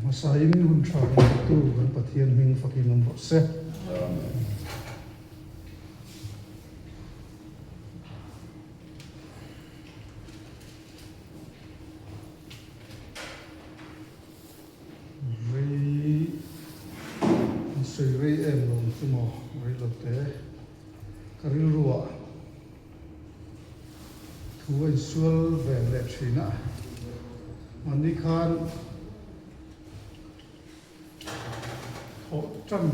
Hmasain hun tha min petu kan Pathian hming fakin awm rawh se. Amen. Rei an sawi rei em lo ang chu maw rei lo te ka rilruah thu a insual ve leh thin a, mahni khan thawh tan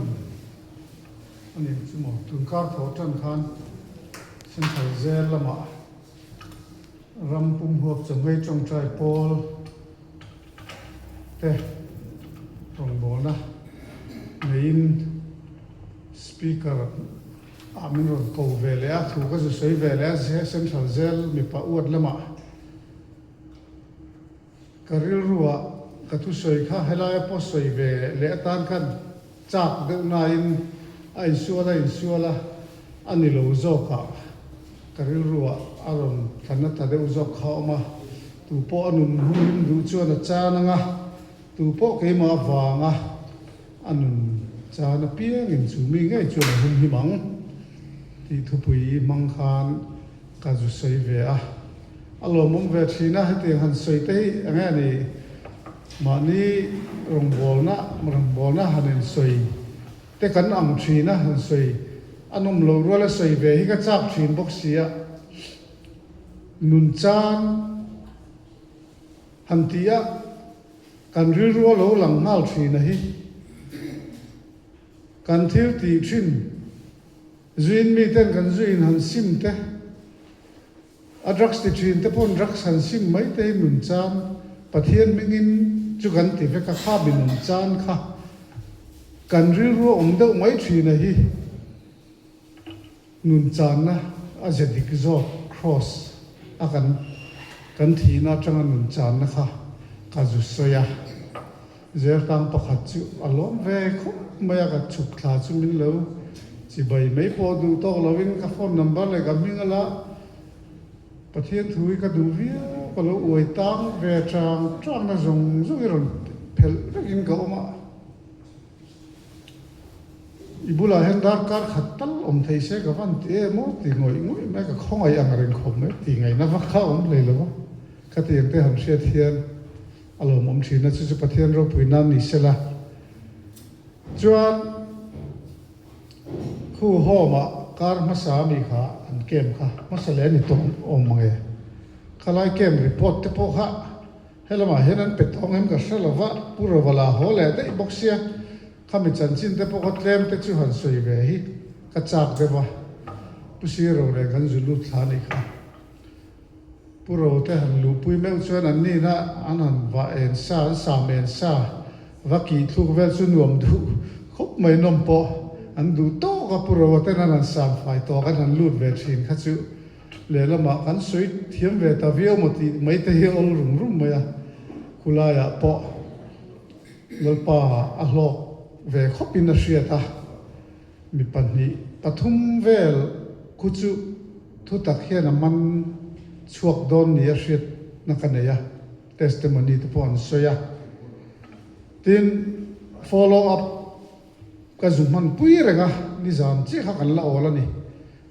a ni ang chu maw tunkar thawh tan khan Central Jail lamah ram pum huap chawhmei tawngtai pawl te rawngbawlna neiin Speaker ah min rawn ko ve leh a, thu ka zu sawi ve leh a, Central Jail mipa uat lamah ka rilruah ka thusawi kha helaia pawh sawi ve leh atan khan chak deuh nain a insual a insual a, a ni lo zawkah ka rilruah a rawn thlan a ta deuh zawk kha a awm a, tu pawh a nun hum duh chuan a chan ang a, tu pawh keimah avanga a nun chan apiangin chu mi ngei chuan a hum him ang tih thupui hmang khan ka zu sawi ve a, a lawmawm ve thin a, hetiang han sawi te hi eng nge ni mahni rawngbawlna rawngbawlna han insawi te kan ang thin a, han sawi a nawm loh rual a sawi ve hi ka chak thin bawk si a, nun chan han tih a kan rilru a lo lang nghal thin a hi kan thil tih thin zuin miten kan zuin han sim te a drugs ti thin te pawn drugs han sim mai te hi nun chan Pathian hmingin chu kan ti vek a kha mi nun chan kha kan rilru a awm deuh mai thin a hi. Nun channa a ze dik zawk Kross a kan kan thihna atanga nun channa kha ka zu sawi a. Zertang pakhat chu a lawm ve khawp mai a, ka chhuk thla chu min lo chibai mai pawh duh tawk lovin ka phone number leh ka hming a la Pathian thu hi ka duh viau, ka lo uai tang ve chang changna zawng zawng i rawn phelh vekin ka awm a. I bulah hian darkar khat tal awm thei se ka van ti em aw ti ngawih ngawih mai ka khawngaih ang reng khawp mai ti ngaihna vak kha awm hlei lo va, khatiang te han hriat hian a lawmawm thin a, chu chu Pathian ropui nan ni sela chuan khu home ah kar hmasa ami kha an camp kha hmasa leh a ni tawh awm mange khalai camp report te pawh kha He lamah hian an pe tawng em ka hre lo va, Pu Rovala haw leh daih bawk sia, khami chanchin te pawh kha tlem te chu han sawi ve hi ka chak deuh a, Pu Siro nen kan zu lut thla a nih kha. Pu Ro te han luhpui meuh chuan an nihna an han vah en sa, an sam en sa, va kih thluk vel chu nuam duh khawp mai nawm pawh an duh tawk a, Pu Roa ten an han sam fai tawk an han lut ve thin kha chu Lehlamah kan sawi thiam ve ta viau maw tih mai te hi awl rum rum mai a, khulaiah pawh Lalpa a hlawk ve khawpin a hriat a, mi pahnih pathum vel khu chu thutak hian a man chhuak dawn ni a hriatna ka nei a, testimony te pawh an sawi a, tin follow up ka zu hmanpui reng a, nizan chiah kha kan la awl a ni.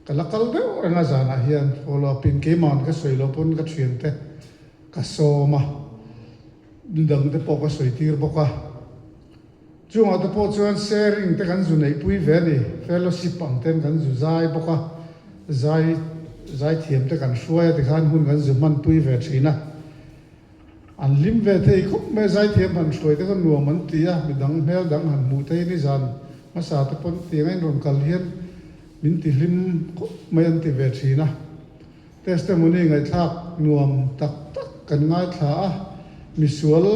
Ka la kal deuh reng a zanah hian follow up in keima'n ka sawi loh pawn ka thiante ka sawm a, nidang te pawh ka sawi tir bawk a. Chungah te pawh chuan sharing te kan zu neihpui ve a ni, fellowship ang ten kan zu zai bawk a, zai zaithiam te kan hruai a tikhan hun kan zu hmanpui ve thin a. An hlim ve thei khawp mai, zaithiam han hruai te kha nuam an ti a, midang hmel dang han hmuh thei nizan hmasa te pawn tiang a inrawn kal hian min ti hlim khawp mai an ti ve thin a. Testimony ngaihthlak nuam tak tak kan ngaithla a, misual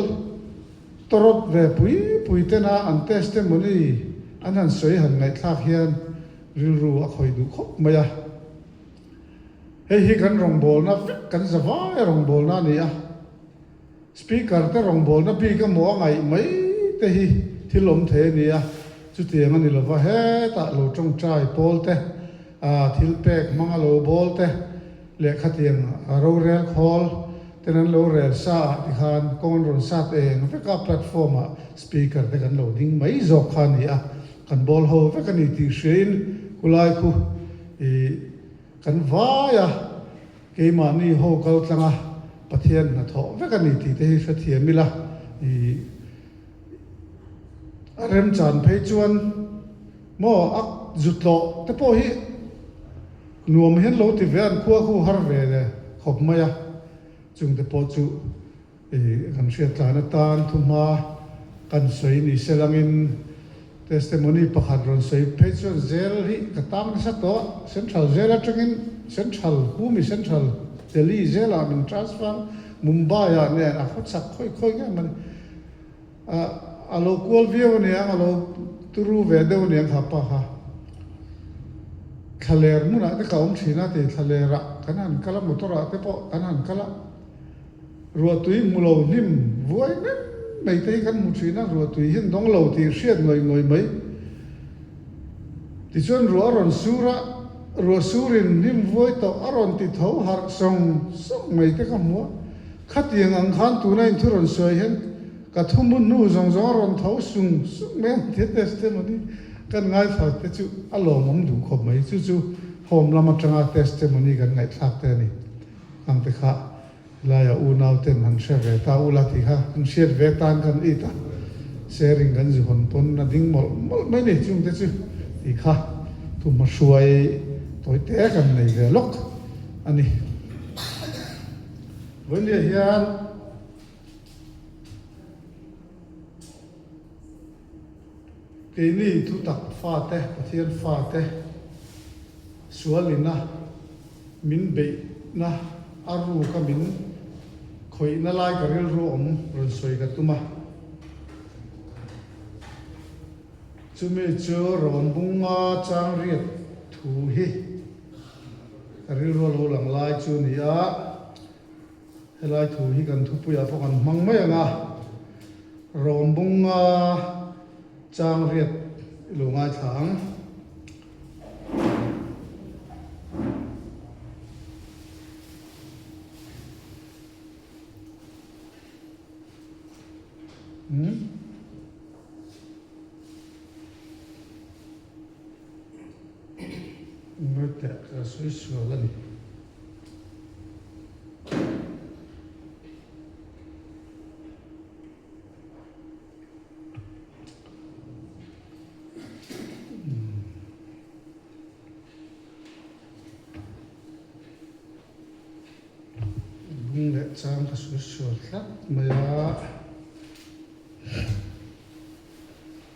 tawrawt ve pui pui tena an testimony an han sawi han ngaihthlak hian rilru a khawih duh khawp mai a. Hei hi kan rawngbawlna vek kan za vai rawngbawlna a ni a, Speaker te rawngbawlna bik emaw a ngaih mai te hi thil awm thei a ni a, chutiang a ni lova hetah lo tawngtai pawl te, thil pek hmanga lo bawl te leh khatiang rorel khawl ten an lo rel sa ah tikhan kawng an rawn sat eng vek a, platform ah speaker te kan lo ding mai zawk kha a ni a, kan bawl ho vek a ni tih hriain khulai khu ih kan vai a, keimahni ho kal tlang a Pathian hnathawh vek a ni tih te hi hrethiam ila ih a remchan phei chuan maw a zutlawh te pawh hi Nuam hian lo ti ve an khua khu har ve le khawp mai a, chungte pawh chu kan hriat tlan atan thuhma kan sawi ni se langin testimony pakhat rawn sawi phei chuan zel hi ka tang nasa tawh a, Central zel atangin Central Pumi Central Delhi zelah min transfer Mumbai ah nen a khawchhak khawi khawi ngei mai. A lo kual viau aniang, a lo turu ve deuh aniang kha pa kha. Thlaler hmunah te ka awm thin a ti, thlalerah kan han kal a, motor ah te pawh kan han kal a, ruahtui hmu lo hnim vuai nem mai te hi kan hmu thin a, ruahtui hi an dawng lo tih hriat ngawih ngawih mai. Tichuan ruah a rawn sur a, ruah surin hnim vuai tawh a rawn ti tho harh sawng sawng mai te ka hmu a. Khatiang ang khan tuna inthu rawn sawi hian ka thu mu hnu zawng zawng a rawn tho sung sung mai ang tia testimony kan ngaithla te chu a lawmawm duh khawp mai. Chu chu home lam atanga testimony kan ngaihthlak te a ni. Ang te kha helaia unau ten han hre ve ta ula tih kha an hriat ve tan kan it a, sharing kan zu hawn pawn a ding mawlh mawlh mai ni chung te chu tih kha thu hmahruai tawi te kan nei ve lawk a ni. Vawinia hian keini thutak fate, Pathian fate sualina min beihna a ruka min khawihna lai ka rilru awm rawn sawi ka tum a. Chumi chu Rawmbunga changriat thu hi Ka rilru a lo lang lai chu ni a, helai thu hi kan thupuiah pawh kan hmang mai ang a, Rawmbunga changriat i lo ngaithla ang. Umm. Ngaite ka sawi sual a ni. Bung leh chang ka sawi sual tlat mai a.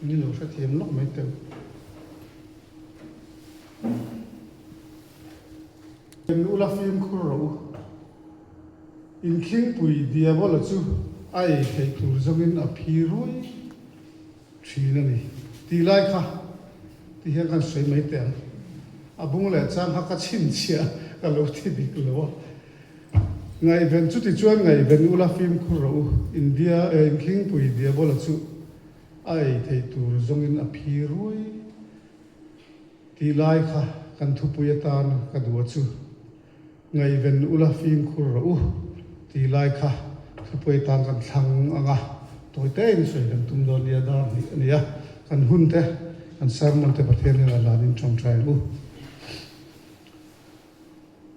Ni lo hrethiam lawk mai teu. En ula fimkhur rawh u. Inkhingpui Diabola chu a ei theih tur zawngin a phi ruai thin a ni. Tih lai kha ti hian kan sawi mai teh ang. A bung leh chang kha ka chhinchhiah ka lo ti dik lo a. Ngaihven chuti chuan ngaihven ula fimkhur rawh u. India inkhingpui Diabola chu a ei theih tur zawngin a phi ruai tih lai kha kan thupui atan ka duh a chu. Ngaihven ula fimkhur rawh u tih lai kha thupui atan kan thlang ang a, tawi tein sawi kan tum dawn nia dar hnih a ni a, kan hun te kan sermon te Pathian hian a lanin tawngtai ang u.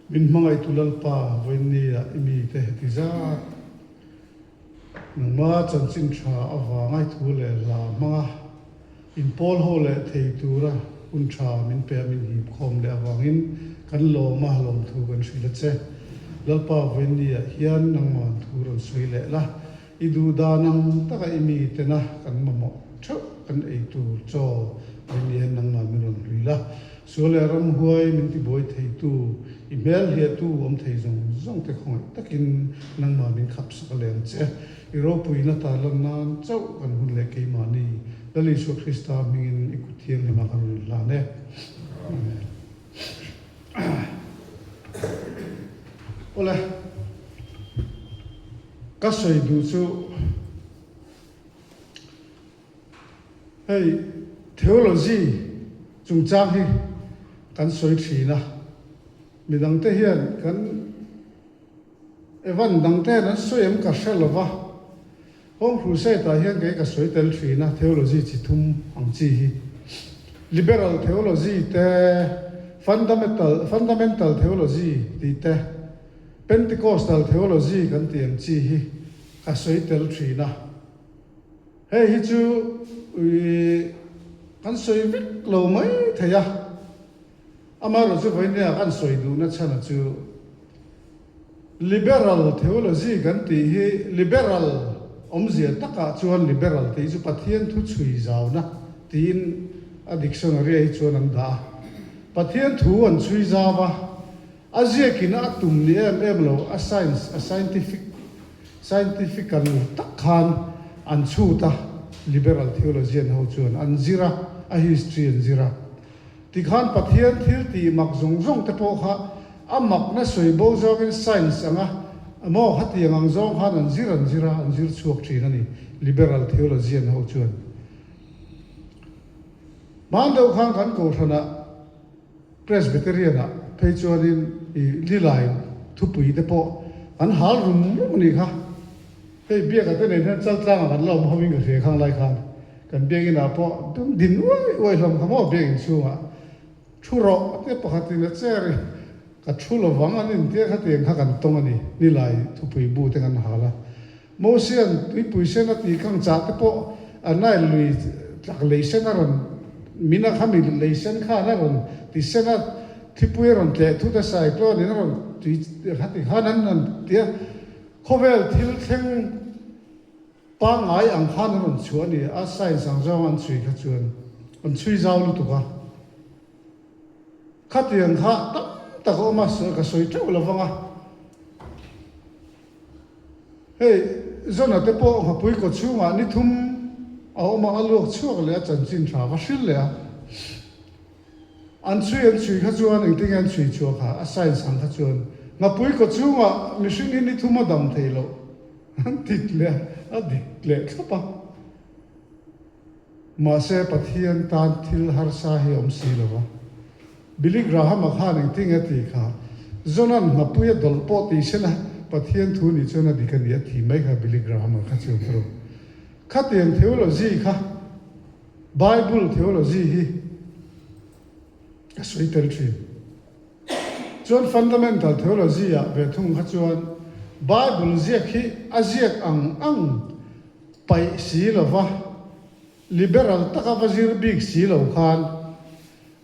Min hmangaihtu Lalpa, vawiinnia i mite heti zat nangma chanchin tha avanga i thu leh hla hmanga inpawl ho leh thei tura hun tha min pe a min hip khawm leh avangin kan lawm a lawmthu kan hrilh a che. Lalpa, vawiinnia hian nangman thu rawn sawi leh la, I duh dan ang taka i mi tena kan mamawh theuh kan ei tur chaw vawiin hian nangmah min rawn hlui la. Sual leh ramhuai min tibuai theitu, i hmel hliahtu awm thei zawng zawng te khawngaih takin nangmah min khap sak a leng che. I ropuina ta lan nan chauh kan hun leh keimahni Lal Isua Krista hmingin i kut thianghlimah kan rawn inhlan e. Amen. Awle. Ka sawi duh chu hei theology chungchang hi kan sawi thin a, midangte hian kan. Evan dang ten an sawi em ka hre lova, Home Crusade ah hian kei ka sawi tel thin a, theology chi thum ang chi hi. Liberal theology te, Fundamental Fundamental theology tih te, Pentecostal theology kan tih ang chi hi ka sawi tel thin a. Hei hi chu ih kan sawi vek lo mai thei a. Amaherawhchu vawinia kan sawi duhna chhana chu Liberal theology kan tih hi liberal awmzia takah chuan liberal tih chu Pathian thu chhui zauna tiin a dictionary-ah hi chuan an dah a. Pathian thu an chhui zau a, a ziakin a tum ni em em lo, a science, a scientific, scientifical tak khan an chhut a, liberal theologian ho chuan an zir a, a history an zir a. Tikhan Pathian thil tih mak zawng zawng te pawh kha a makna sawi bo zawngin science anga maw khatiang ang zawng khan an zir an zir a, an zir chhuak thin a ni, liberal theologian ho chuan. Hman deuh khan kan kohhranah Presbyterian ah phei chuanin i lilai thupui te pawh an hal rum rum a nih kha. Hei biakah te nen hian chaltlangah kan la awm ho in ka hria khang lai khan kan biakinn ah pawh dum din uai uai hlawm kha maw biakinn chhungah thu rawh a tia pakhatin a chair in ka thu lovang an intia khatiang kha kan tawng a ni nilai thupui bu te kan hal a Mosian tuipui sen a tih khang chah te pawh a Nile lui tlak lei sen a rawn min a khami lei sen khan a rawn ti sen a thlipui a rawn tleh thut a cyclone in a rawn tui khati khan an rawn tia. Khawvel thil thleng pangngai ang khan an rawn chhuah a ni a, science ang zawng an chhui kha chuan an chhui zau lutuk a. Khatiang kha tam tak a awm a, ka sawi teuh lo vang a. Hei Zona te pawh Nghapui kaw chhungah ni thum a awm a, a luak chhuak leh a chanchin tha va hril leh a. An chhui an chhui kha chuan engtin nge an chhui chhuah kha? A science ang kha chuan Ngapui kaw chhungah mihring hi ni thum a dam thei loh an dik leh a dik leh thlap a. Mahse Pathian tan thil harsa hi a awm si lo va. Billy Graham-a khan engtin nge a tih kha? Jona'n Ngapui a dawlh pawh tih se la Pathian thu nih chuan a dik a ni a ti mai kha Billy Graham-a kha chuan ka rawh. Khatiang theology kha Bible theology hi ka sawi tel thin. Chuan fundamental theology ah ve thung kha chuan Bible ziak hi a ziak ang ang paih si lova, liberal taka va zir bik si lo khan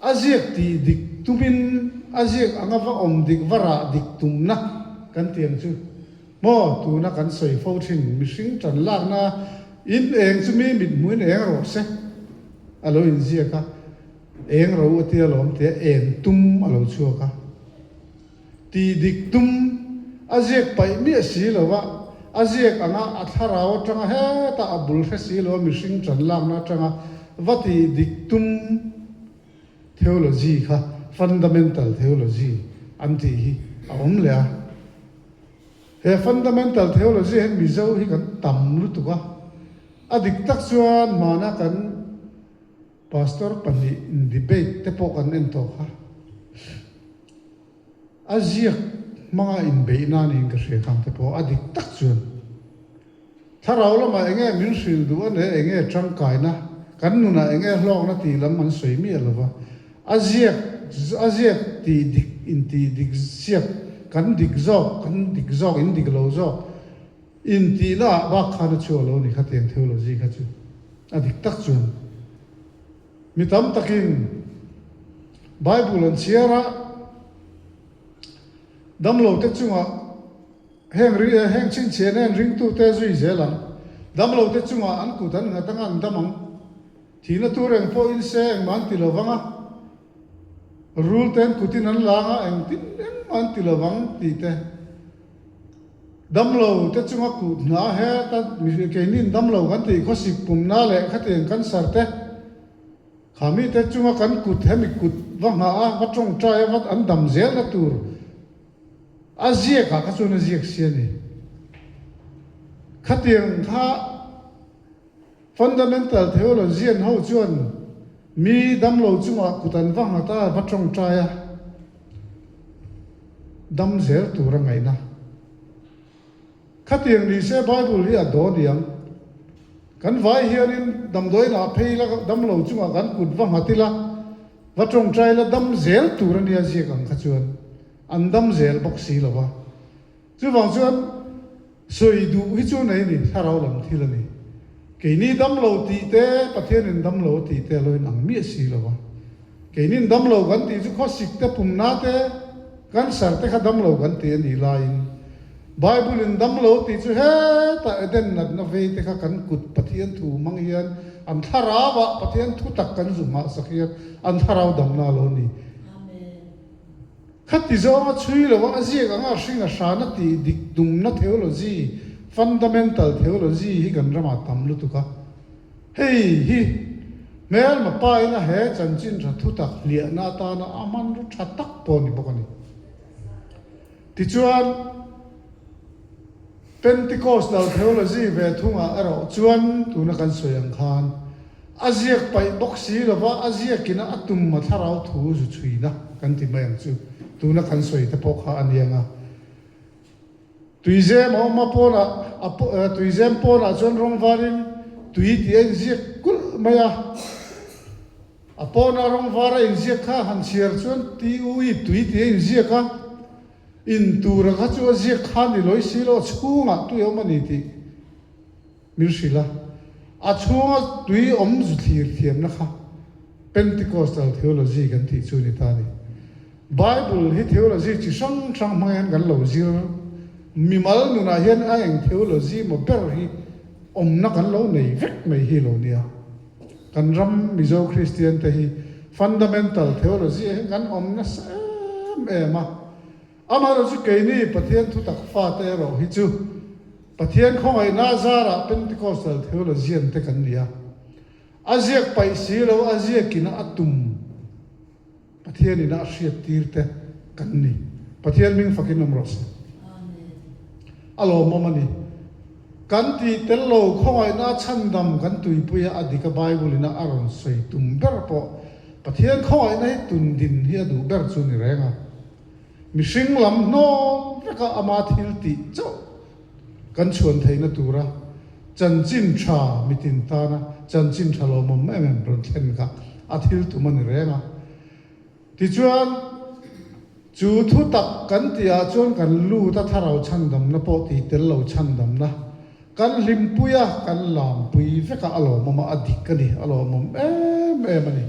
A ziak tih dik tumin a ziak anga va awm dik va rah dik tumna kan ti ang chu maw? Tuna kan sawi fo thin mihring tan lakna in eng chu mi mit hmuhin eng rawh se a lo inziak a, eng ro a tia lawm tia eng tum a lo chhuak a. Tih dik tum a ziak paih miah si lo a, a ziak anga a thlarau atanga hetah a bul hre si lo a mihring tan lakna atanga va tih dik tum theology kha fundamental theology an tih hi a awm leh a. He fundamental theology hian Mizo hi kan tam lutuk a, a dik tak chuan hmana kan Pastor pahnih in debate te pawh kan en tawh kha. A ziak hmanga inbeihna niin ka hria khang te pawh a dik tak chuan thlarau lamah enge min hrilh duh a leh enge tangkaina kan nunah enge hlawkna tih lam an sawi miah lo va, a ziak a ziak tih dik intih dik ziak kan dik zawk kan dik zawk in dik lo zawk intihna ah bak khan a chhuak lo a ni khatiang theology kha chu a dik tak chuan. Mi tam takin Bible an chhiar a, damlote chungah heng heng chhinchhiahna hian ringtute zui zel ang. Damlote chungah an kut an nghat anga an dam ang. Thihna tur eng pawh in se engmah an ti lo vang a, rulte an kutin an lang a, engtin engmah an ti lo vang tih te. Damlo te chunga kut hna heta keinin damlo kan tih khawsik pumna leh khatiang cancer te kha mite chunga kan kut hemi kut va nghah a va tawngtai a va an dam zelna tur a ziak ah kha chuan a ziak si a ni. Khatiang kha Fundamental theologian ho chuan mi damlo chungah kut an va nghat a va tawngtai a dam zel tur a ngaihna. Khatiang ni se Bible hi a daw niang. Kan vai hianin damdawiin ah phei ila damlo chungah kan kut va nghat ila, va tawngtai ila dam zel tur a nia ziak ang kha chuan an dam zel bawk si lo va. Chuvang chuan sawi duh hi chu nei ni, thlarau lam thil a ni. Keini damlo tih te, Pathianin damlo a tih te a lo inang miah si lo va. Keinin damlo kan tih chu khawsik te, pumna te, cancer te kha damlo kan tih a nih laiin Bible-in damlo tih chu hetah Eden natna vei te kha kan kut Pathian thu hmang hian an thlarauah Pathian thu tak kan zu nghahsak hian an thlarau damna a lo ni. Khati zawnga chhui lova a ziak anga hring a hrana tih dik dumna theology, fundamental theology, hi kan ramah tam lutuk a. Hei hi hmelma paina he chanchin tha thutak hliahna atana a hmanraw tha tak pawh a ni bawk a ni. Tichuan, Pentecostal theology ve thungah erawh chuan tuna kan sawi ang khan a ziak paih bawk si lova a ziakina a tum a thlarau thu zu chhuina kan ti mai ang chu tuna kan sawi te pawh kha a niang a. Tuizem a awm a pawnah a tuizem pawnah chuan rawng varin tui tih a inziak kulh mai a. A pawnah rawng var a inziak kha han chhiar chuan TUI tui tih a inziak a. In tura kha chu a ziak kha ni lawi si lo, a chhungah tui a awm a ni tih min hrilh a. A chhunga tui awm zu thlir thiamna kha Pentecostal theology kan tih chu a ni ta a ni. Bible hi theology chi hrang hrang hmang hian kan lo zir. Mimal nunah hian a eng theology maw ber hi awmna kan lo nei vek mai hi lo nia. Kan ram Mizo Kristian te hi fundamental theology ah hian kan awm nasa em em a. Amaherawhchu chu keini Pathian thutak fate erawh hi chu Pathian khawngaihna zarah Pentecostal theologian te kan ni a. A ziak paih si lo a ziakina a tum. Pathian ina a hriat tir te kan ni. Pathian hming fakin awm rawh se. A lawmawm a ni. Kan tih tel lo khawngaihna chhandam kan tuipui a, a dik a Bible ina a rawn sawi tum ber pawh Pathian khawngaihna hi tun din hi a duh ber chu ni reng a. Mihring lam hnawl veka ama thil tih chauh kan chhuan theihna tura chanchin tha mitin tana chanchin tha lawmawm em em rawn thlen kha a thil tum a ni reng a. Tichuan, chu thu tak kan tihah chuan kan lut a thlarau chhandamna pawh tih tel lo chhandamna kan hlimpui a, kan lampui vek a, a lawmawm a, a dik a ni, a lawmawm em em a ni.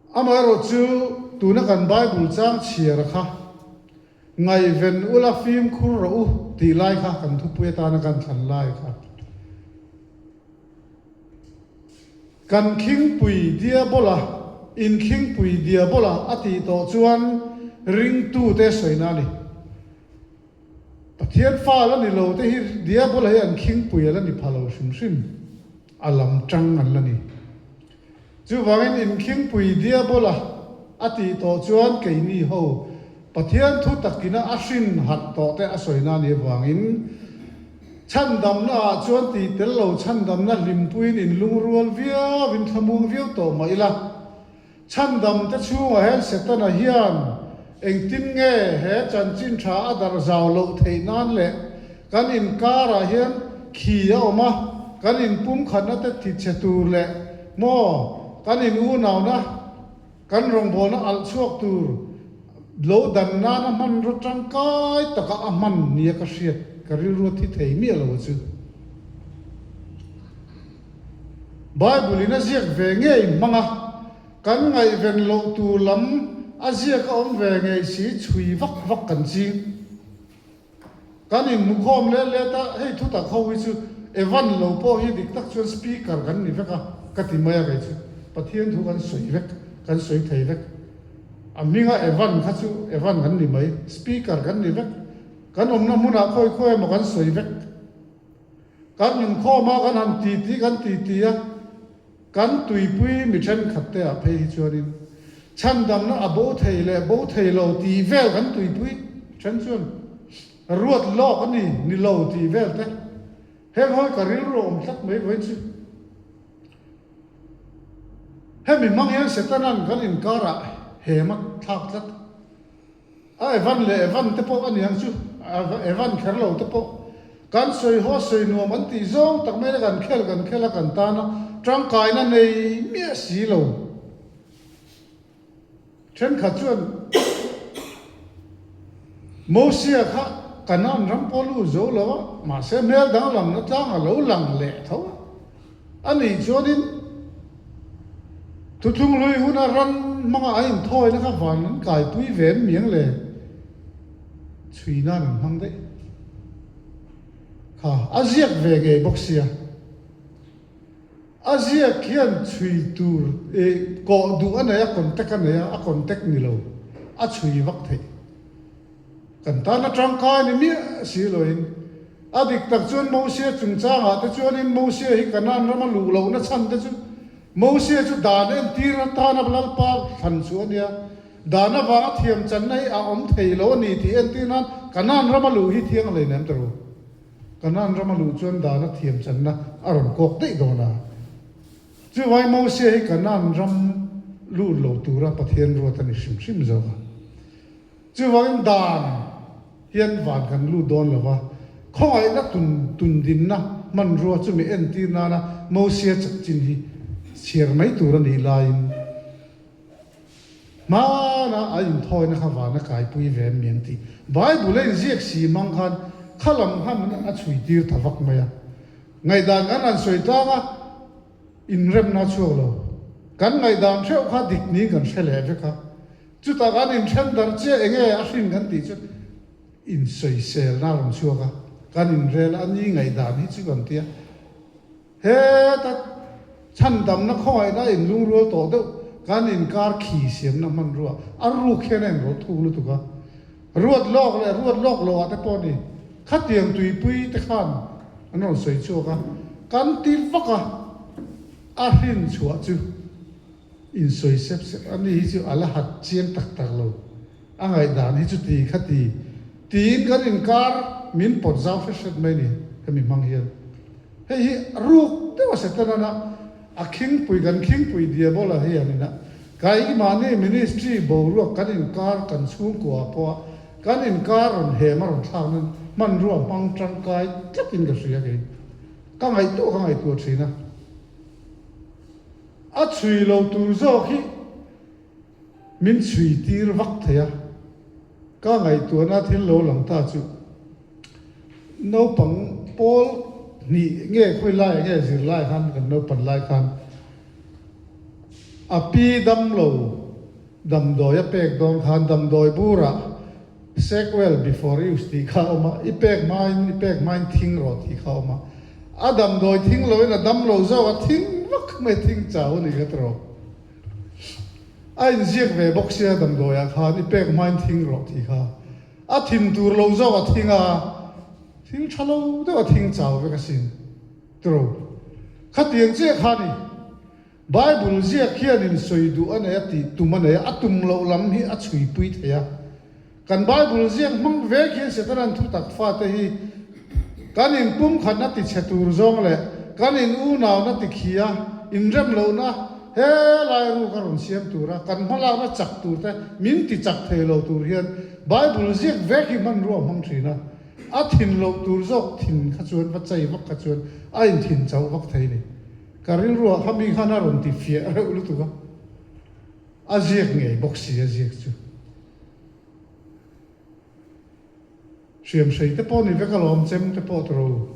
Amaherawh chu tuna kan Bible chang chhiar kha ngaihven ula fimkhur rawh u tih lai kha kan thupui atana kan thlan lai kha kan khingpui diabola inkhingpui diabola a tih tawh chuan ringtute sawina a ni. Pathian fa la ni lo te hi diabola hi an khingpui a la ni pha lo hrim hrim. A lam tang an la ni. Chuvangin inkhingpui diabola a tih tawh chuan keini ho Pathian thu takina a hrin harh tawh te a sawina a nih avangin chhandamna ah chuan tih tel lo chhandamna hlimpuiin inlungrual viauin thlamuang viau tawh mah ila Chhandam te chhungah hian Setana hian engtin nge he chanchin tha a darh zau loh theih nan leh kan inkarah hian khi a awm a, kan inpumkhatna te tichhe tur leh maw kan in unauna, kan rawngbawlna alh chhuak tur lo dan nana hmanraw tangkai taka a hman nia ka hriat ka rilru a thi thei miah lo chu. Bible in a ziak ve ngei hmang a, kan ngaihven loh tur lam a ziak a awm ve ngei si chhui vak vak kan ching. Kan inhmukhawm let let a, hei thutak ho hi chu Evan lo pawh hi dik tak chuan speaker kan ni vek a, ka ti mai a kei chu. Pathian thu kan sawi vek, kan sawi thei vek. A hminga Evan kha chu Evan kan ni mai, speaker kan ni vek. Kan awmna hmunah khawi khawi emaw kan sawi vek. Kan inkhawm a, kan han titi kan titi a, kan tuipui mi thenkhat te ah phei hi chuanin chhandamna a bo thei leh bo thei lo tih vel kan tuipui then chuan ruat lawk a ni, ni lo tih vel te heng hawi ka rilru a awm tlat mai vawiin chu. Hemi hmang hian Setanan kan inkarah hem a thlak tlat. A Evan leh Evan te pawh a niang chu, Evan kher lo te pawh kan sawi haw sawi nuam an tih zawng tak mai la kan khel kan khel a kan tan a tangkaina nei miah si lo. Thenkhat chuan Mosia kha Kanaan ram pawh lut zo lo a, mahse hmel danglamna tlang a lo lang leh tho a. A nih chuanin thuthlung hlui huna ran hmanga an inthawina kha van an kaipui ve em miang le? Chhui nan an hmang daih kha a ziak ve ngei bawk sia. A ziak hian chhui tur ih kawh duh a nei a, contact a nei a, a contact ni lo a chhui vak theih. Kan tan a tangkai ni miah si loin a dik tak chuan Mosia chungchangah te chuanin Mosia hi Kanaan rama luh lohna chhan te chu Mosia chu dan entir atana Lalpa thlan chu a nia. Dan avanga thiam channa hi a awm thei lo a ni tih entir nan Kanaan rama luh hi thiang hlei nem ta ru. Kanaan rama luh chuan dana thiam channa a rawn kawk daih dawn a. Chuvai Mosia hi Kanaan ram lut lo tura Pathian ruat a ni hrim hrim zawk a. Chuvangin dan hian van kan lut dawn lo va, khawngaihna tun tundinna hmanrua chumi entir nana Mosia chanchin hi chhiar mai tur a nih laiin hmana a inthawina kha van a kaipui ve em miang tih Bible a inziak si hmang khan kha lam khan a chhuitir ta vak mai a. Ngaihdan kan han sawi tlang a, inremna a chhuak lo. Kan ngaihdan hreuh kha dik niin kan hre leh vek a. Chutah kan inthen darh chiah enge a hrin kan tih chu insawiselna a rawn chhuak a, kan inrel a, ni ngaihdan hi chu kan tia. Heta chhandamna khawngaihna a inlungrual tawh deuh kan inkar khi siamna hmanrua a ruk hian a inrawlh thuk lutuk a. Ruat lawk leh ruat lawk loh ah te pawh ni khatiang tuipui te khan an rawn sawi chhuak a, kan ti vak a, a hrin chhuah chu. Insawi sep sep a ni hi chu a la hat chiang tak tak lo. A ngaihdan hi chu ti kha ti tiin kan inkar min pawt zau hret hret mai ni hemi hmang hian. Hei hi ruk deuh a Setanan a a khingpui kan khingpui diabola hi an ina keimahni ministry boruak kan inkar kan chhungkua pawha kan inkar rawn hem a rawn thlak nan hmanrua hmang tangkai tlatin ka hria kei. Ka ngaihtuah ka ngaihtuah thin a. A chhui lo tur zawk hi min chhui tir vak thei a, ka ngaihtuahna thil lo lang ta chu naupang pawl hnih nge khawi laiah nge zir lai khan kan naupan lai khan a pi damlo damdawi a pek dawn khan damdawi burah Shake well before use tih kha a awm a, i pek hmain i pek hmain thing rawh tih kha a awm a. A damdawi thing loin a dam lo zawk a, thing vak mai thing chau a ni kha tiraw. A inziak ve bawk sia damdawiah khan i pek hmain thing rawh tih kha. A thin tur lo zawk a thing a, thil tha lo deuh a thing chau vek asin tiraw. Khatiang chiah kha a ni. Bible ziak hianin sawi duh a nei a tih tum a nei a, a tum loh lam hi a chhuipui thei a. Kan Bible ziak hmang vek hian Setanan thutak fate hi kan inpumkhatna tichhe tur zawng leh kan in unauna tikhi a, inrem lohna he lai ruk a rawn siam tur a, kan hmalakna chak tur te min ti chak thei lo tur hian Bible ziak vek hi hmanrua a hmang thin a. A thin loh tur zawk thin kha chuan va chei vak kha chuan a inthin chauh vak thei a ni. Ka rilruah kha mi khan a rawn ti fiah reuh lutuk a, a ziak ngei bawk si a ziak chu. Hriamhrei te pawh ni vek alawm chem te pawh tawrh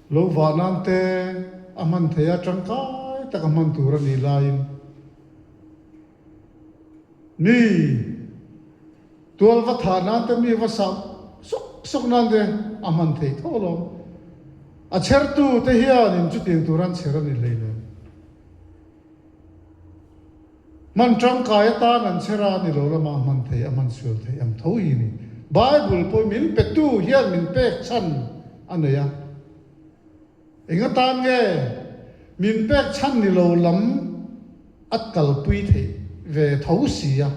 lo vah nan te a hman thei a, tangkai tak a hman tur a nih laiin mi Tual va thah nan te mi va sah sawk sawk nan te a hman thei tho alawm. A chhertu te hianin chutiang tur an chher a ni hleinem. Hman tangkai atan an chher a ni lo lama a hman thei a hman sual thei ang tho hi ni. Bible pawh min petu hian min pek chhan a nei a. Eng atan nge min pek chhan ni lo lam a kalpui theih ve tho si a,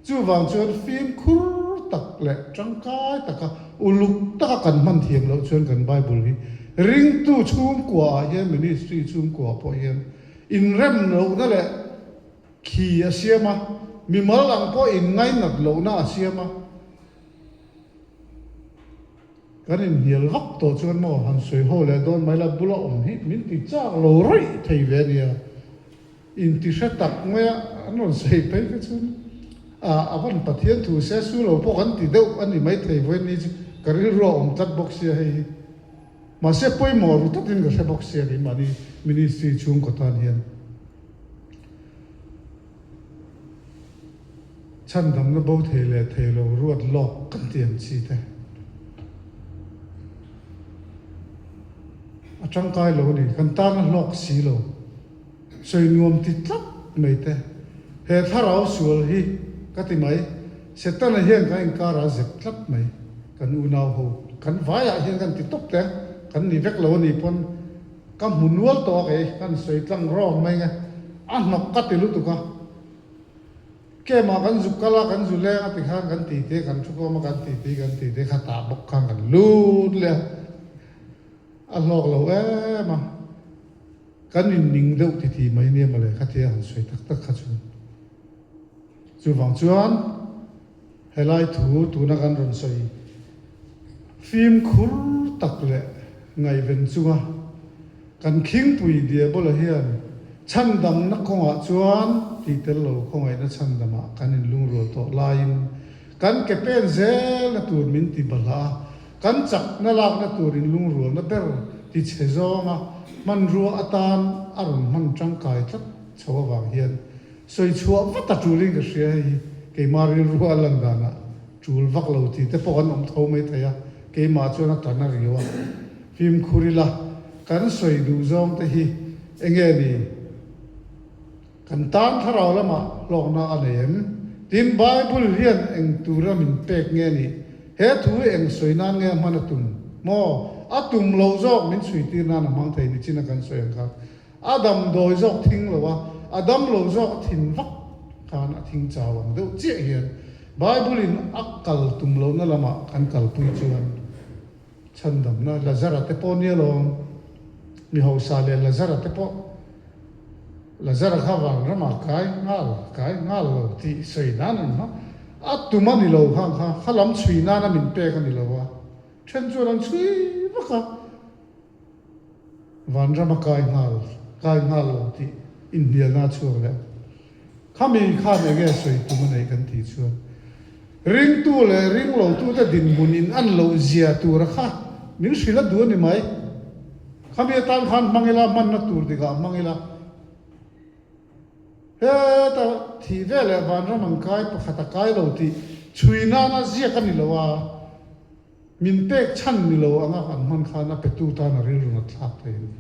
chuvang chuan fimkhur tak leh tangkai taka uluk taka kan hman thiam loh chuan kan Bible hi ringtu chhungkua ah hian ministry chhungkua pawh hian inrem lohna leh khi a siam a, mimal ang pawh inngainat lohna a siam a. Kan inhnial vak tawh chuan maw han sawi ho leh dawn mai la, bula awm hi min ti chak lo rawih thei ve a nia. Inti hre tak mai a an rawn sawi phei kha chuan a van Pathian thu se su lo pawh kan ti deuh a ni maithei vawiin chu ka rilru a awm tlat bawk sia hei hi. Mahse pawimawh ru takin ka hre bawk sia keimahni ministry chhungkaw tan hian. Chhandamna bo thei leh thei lo ruat lawk kan ti ang chi te. A tangkai lo a ni, kan tan a hlawk si lo. Sawi nuam ti tlat mai te. He thlarau sual hi ka ti mai, Setana hian kan inkar a zep tlat mai, kan unau ho, kan vaiah hian kan ti tawp te, kan ni vek lo a nih pawn ka hmu nual tawh a kei, kan sawi tlang rawng mai nge, a hnawk ka ti lutuk a. Kemah kan zu kal a, kan zu leng a tikhan kan titi a, kan thu kawm a, kan titi kan titi kha tah bawk khan kan lut leh a, a hlawk lo em a. Kan inning deuh titi mai nia mawle khatia han sawi tak tak kha chu. Chuvang chuan helai thu tuna kan rawn sawi fimkhur tak leh ngaihven chunga kan khingpui Diabola hian chhandamna kawngah chuan tih tel lo khawngaihna chhandamah kan inlungrual tawh laiin kan ke pen zelna tur min ti balh a, Kan chakna lakna tur inlungrualna ber tichhe zawnga hmanrua atan a rawn hman tangkai tlat chho avang hian sawi chhuah vat a tulin ka hria hei hi keimah rilru a lan danah tul vak lo tih te pawh kan awm tho mai thei a, keimah chuan a tan a riau a, fimkhur ila kan sawi duh zawng te hi enge ni? Kan tan thlarau lamah hlawkna a nei em? Tin, Bible hian eng tura min pek nge nih? He thu hi eng sawi nan nge a hman a tum? Maw? A tum lo zawk min chhui tir nan a hmang thei ni chin a kan sawi ang kha. A damdawi zawk thing lo a, a dam lo zawk a thin vak khan a thing chau ang deuh chiah hian Bible in a kal tum lohna lamah kan kalpui chuan Chhandamna Lazara te pawh nia lawm, mi hausa leh Lazara te pawh, Lazara kha vanramah kai nghal, kai nghal lo tih sawi nan an hma, a tum a ni lo khang kha, kha lam chhui nana min pek a ni lo a, then chuan an chhui vak a. Vanrama kai nghal, kai nghal lo tih inhnialna a chhuak leh a. Khami khan enge sawi tum a neih kan tih chuan ringtu leh ringlotute dinhmun in an loh zia tura kha min hrilh a duh a ni mai. Khami atan khan hmang ila, hmanna tur dikah hmang ila. Heta thih veleh vanram an kai pakhat a kai lo tih chhui nana ziak a ni lo a. Min pek chhan ni lo anga kan hman khan a petu tan a rilru nat thlak thei a ni.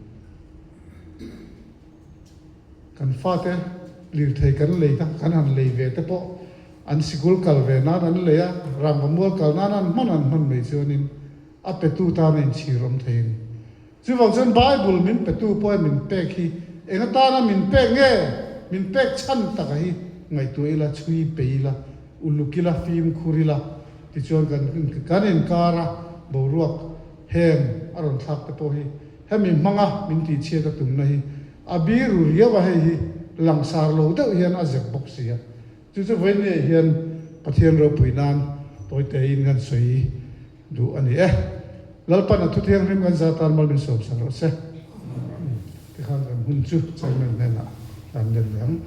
Kan fate lirthei kan lei kha kan han lei ve te pawh an sikul kal ve nan an lei a, rangva mual kal nan an hman an hman mai chuanin a petu tan a inchhir awm thei a ni. Chuvang chuan Bible min petu pawh min pek hi eng atana min pek nge? Min pek chhan taka hi ngaihtuah ila, chhui pe ila, uluk ila, fimkhur ila tichuan kan kan inkar a boruak hem a rawn thlak te pawh hi hemi hmanga min tihchhiat a tumna hi a biru riau a, hei hi langsar lo deuh hian a zep bawk si a. Chu chu vawiin hian Pathian ropui nan tawitein kan sawi duh a ni e. Lalpan a thuthianghlim kan za tan mal min sawm sak rawh se. Tikhan kan hun chu Chairman hnenah kan let leh ang.